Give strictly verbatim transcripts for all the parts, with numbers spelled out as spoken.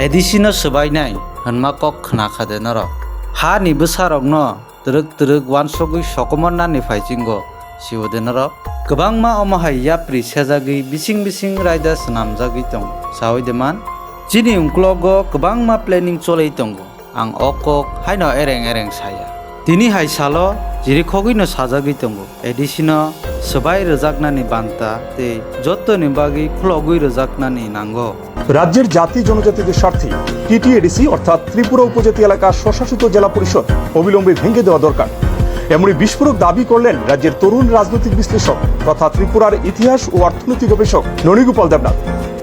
A D C no swbainai hwnma kok khna kha de norok? Ha ni bwsarokno twrwk twrwk uansugwi sokomornani phaisingo siwo de norok? Kwbangma omo hai yapri sejagwi bising bising raida swnamjagwi tongo, sawi de man? Chini ungklogo kwbangma planning cholwi tongo. Ang o kok haino ereng ereng saya. Tini hai salo chirikhogwino sajagwi tongo, A D C no swbai rwjaknani banta tei jottoni bagwi khulogwi rwjaknani nango. রাজ্যের জাতি জনজাতিদের স্বার্থে টিটিএডিসি অর্থাৎ ত্রিপুরা উপজাতি এলাকা স্বশাসিত জেলা পরিষদ অবিলম্বে ভেঙে দেওয়া দরকার, এমনই বিস্ফোরক দাবি করলেন রাজ্যের তরুণ রাজনৈতিক বিশ্লেষক তথা ত্রিপুরার ইতিহাস ও অর্থনীতি গবেষক ননীগোপাল Debnath.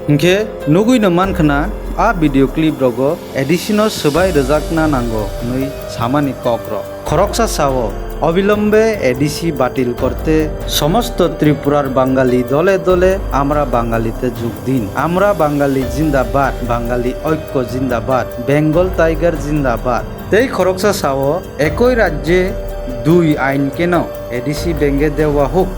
Hinkhe nugwino mankhna, a video clip rogo A D C no swbai rwjakna nango hwnwi samani kokrok. Khoroksa sao, অবিলম্বে এডিসি বাতিল করতে সমস্ত ত্রিপুরার বাঙালি দলে দলে আমরা বাঙালিতে যোগ দিন। আমরা বাঙালি জিন্দাবাদ, বাঙালি ঐক্য জিন্দাবাদ, বেঙ্গল টাইগার জিন্দাবাদ। Tei khoroksa sao, একই রাজ্যে দুই আইন কেন? এডিসি ভেঙে দেওয়া হোক।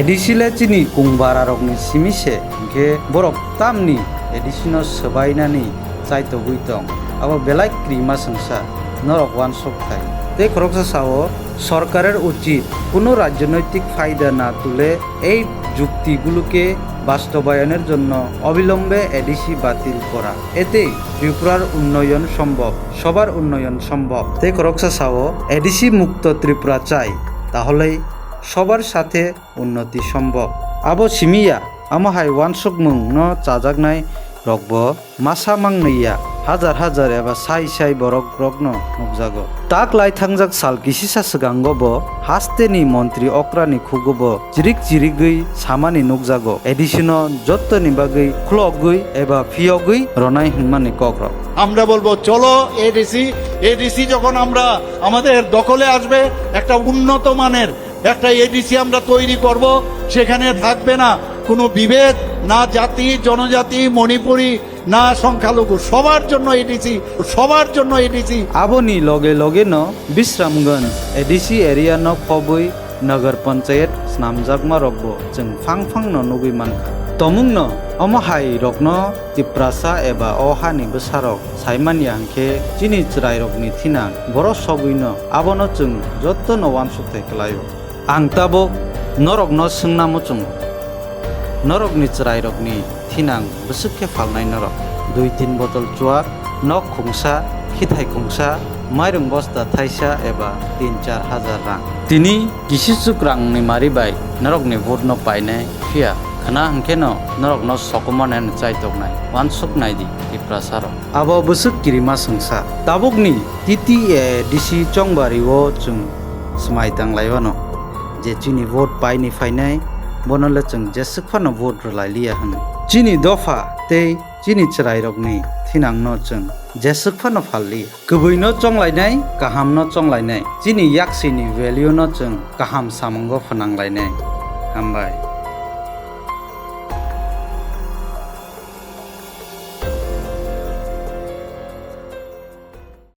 ADC le chini kungbararokni simi se, hinkhe borok tamni ADC no swbainani chaitogwi tong? Abo belai krima swngsa, norok uansuk thai. Tei khoroksa sao, সরকারের উচিত কোনো রাজনৈতিক ফায়দা না তুলে এই যুক্তিগুলোকে বাস্তবায়নের জন্য অবিলম্বে এডিসি বাতিল করা। এতে ত্রিপুরার উন্নয়ন সম্ভব, সবার উন্নয়ন সম্ভব। Tei khoroksa sao, এডিসি মুক্ত ত্রিপুরা চাই, তাহলেই সবার সাথে উন্নতি সম্ভব। Abo simi ya, amo hai uansukmung no chajaknai rokbo masa mangnwi ya, hajar hajar eba sai sai borok rokno nukjago. Tak lai thangjak sal kisisa swkango bo hasteni montri okrani khugo bo chirik chirigwi samani nukjago, A D C no jottoni bagwi khulogwi eba phiyogwi ronai hwnmani kokrok. আমরা বলবো, চলো ADC, ADC যখন আমরা আমাদের দখলে আসবে, একটা উন্নত মানের একটা এডিসি আমরা তৈরি করব। সেখানে থাকবে না কোনো বিভেদ, না জাতি, জনজাতি, মণিপুরি, না সংখ্যালঘু, সবার জন্য এডিসি, সবার জন্য ADC. Aboni loge loge no Bisramganj A D C area no phobwi Nagar Panchayat snamjakma rokbo chwng phang phang no nugwi mankha. Tomungno omo hai rokno Tiprasa eba o hani bwsarok saimanya hinkhe chini chwrairokni thinang boro sogwino abono chwng jottono uansukthai kwlaio. Ang tabuk norokno swngna muchungo, norokni chwrairokni thinang bwswk khe phalnai norok? Dui tin botol chuak, nok khungsa, khithai khungsa, mairung bosta thaisa eba tin char hajar rang. Tini kisichuk rangni mari bai norokni vote no painai, phiya khna hwnkhe no norokno sokomornai hwnwi chaitoknai, uansuk naidi Tiprasarok. Abo bwswk kirima swngsa. Tabukni T T A D C chongbari o chwng swmai tanglaio no, je chini vote paini phainai, bono le chwng jeswk phano vote rwlai liya hwnwi. Chini dopha tei chini chwrairokni thinangno chwng jeswk phano phal liya. Kwbwino chonglainai, kahamno chonglainai, chini yaksini value no chwng kaham samungo phwnanglainai. Hambai.